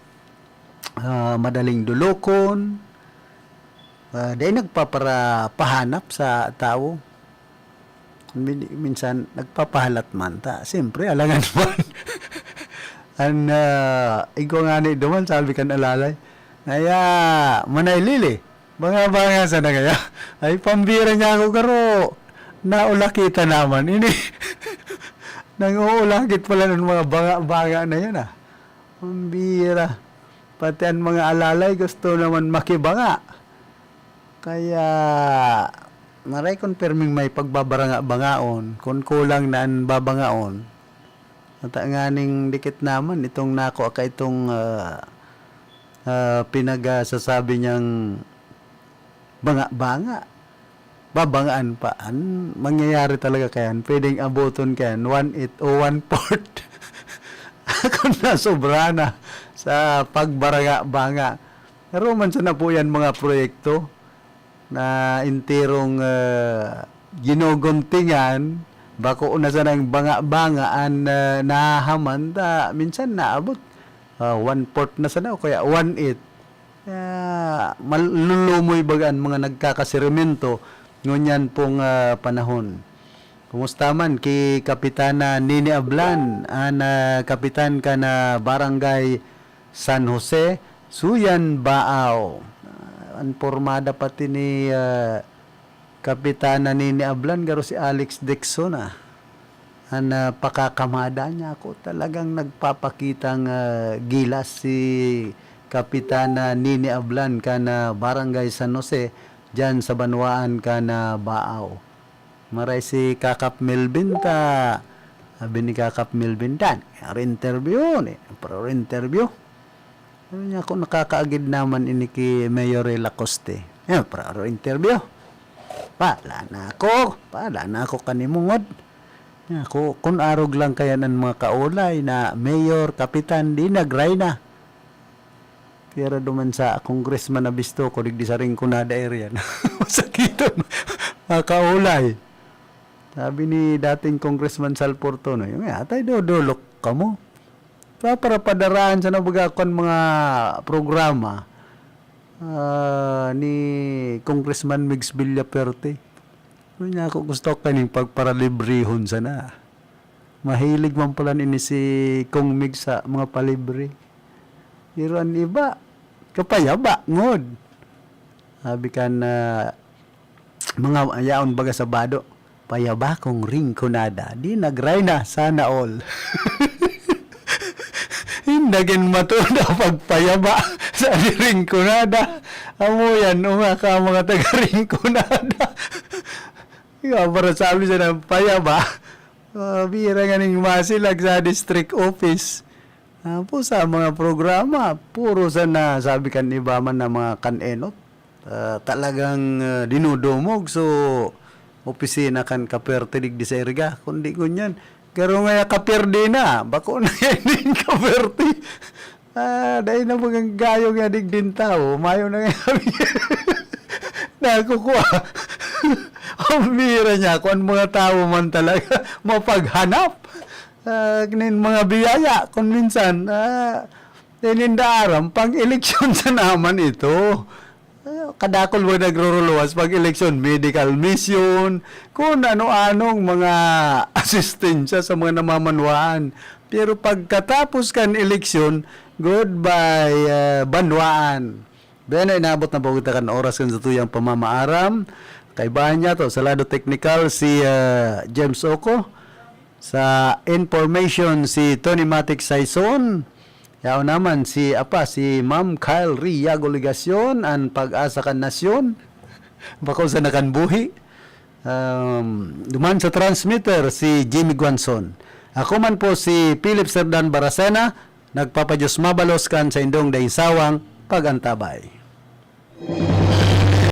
Ah, madaling dulokon, ah, dai nagpaparapahanap sa tawo. Min-, minsan, nagpapahalat man ta. Siyempre, alangan man. An, ah, igwa ngani duman, sabi kan alalay, "Ngaya, Manay Lili, banga-banga sana ngaya." Ay, pambira niya ako, garo. Naulakitan naman. Ini, nang-uulakit pala ng mga banga-banga na yun, ah. Pambira. Pati ang mga alalay gusto naman makibanga. Kaya, maray kon pirming may pagbabaranga-bangaon, kun kulang na an babangaon. Ata nganing dikit naman itong nakua ka itong, ah, ah, pinagsasabi niyang banga-banga. Babangaan pa. An mangyayari talaga kayan, pwedeng aboton kayan, one-eighth o one-fourth. Kung nasobra na sa pagbaranga-banga. Pero man sana po yan mga proyekto na enterong, ah, ginuguntingan, bako na sanang banga-banga an, ah, nahahaman, ta minsan naabot, ah, one-fourth na sana o kaya one-eighth. Kaya malulumoy baga an mga nagkakasirimento ngunyan pong, ah, panahon. Kumusta man ki Kapitana Nini Ablan, an, ah, kapitan kan, ah, Barangay San Jose, Suyan, Baao? Ah, an pormada pati ni, ah, Kapitana Nini Ablan, garo si Alex Dixon, ah. An, ah, pakakamada niya ako, talagang nagpapakitang, ah, gilas si Kapitana Nini Ablan kan, ah, Barangay San Jose, diyan sa banwaan kan, ah, Baao. Maray si Kakap Melvin ta, sabi ni Kakap Melvin, "Dan, re-interview ni, pero re-interview." Sabi niya, "Ako, nakakaagid naman ini ki Mayor Ray Lacoste." Eh, pero re-interview. Pala na ako, pala na ako kanimungod. Ako, kun arog lang kaya ng mga kaulay na mayor, kapitan, di nagrayna. Pira duman sa congressman na bisto ko, digdi sa Rinconada area na masakiton, mga kaulay. Sabi ni dating Congressman Sal Portono, "Yung yata'y dodolok kamo." Pa, para padaraan sa nabaga kwan mga programa ah, ni Congressman Migs Villaperte. Ano niya ako gusto kaning pagparalibrehon sana. Mahilig man pala nini si Kong Migs sa mga palibre. Pero an iba, kapayaba, ngod. Sabi kan ah, mga yaon baga sa bado, "Payaba kong ringkonada, di nagrayna, sana all." Nagin matuda pagpayaba sa ringkonada. Amo yan, unga ka mga taga-ringkonada. Ikaw, para sabi siya ng payaba, ah, bira nga ning masilag sa district office. Tapos sa mga programa, puro sana, sabi kan iba man na mga kan-enot. Ah, talagang ah, dinudumog. So, opisina kan Kaperte digdi sa Irga. Kundi ngunyan, garo nga Kaperde na. Bako na yan yung Kaperte. Ah, dahil na mga gayo nga digdin tao, mayo na nga. Nakukuha. Ang bira niya, kung ang mga tao man talaga, mapaghanap. Ah, nin mga biyaya, kung minsan, ah, di ninda aram, pang-eleksyon sa naman ito. Ah, kadakol mo nagruruluwas pag eleksyon, medical mission, kung ano-anong mga asistensya sa mga namamanwaan. Pero pagkatapos kan eleksyon, goodbye, ah, banwaan. Bueno, inabot na po kita kan oras kan satuyang pamamaaram. Kaibahan niya to, sa lado teknikal, si ah, James Oco. Sa information, si Tony Matic Saison. Yaon naman si apa, si Ma'am Kyle Riago Legacion, an pag-asa kan nasyon. Bako sa nakanbuhi. Um, duman sa transmitter, si Jimmy Guanzon. Ako man po si Philip Serdan Baracena, nagpapadiyos mabalos kan sa indong daing sawang pag-antabay.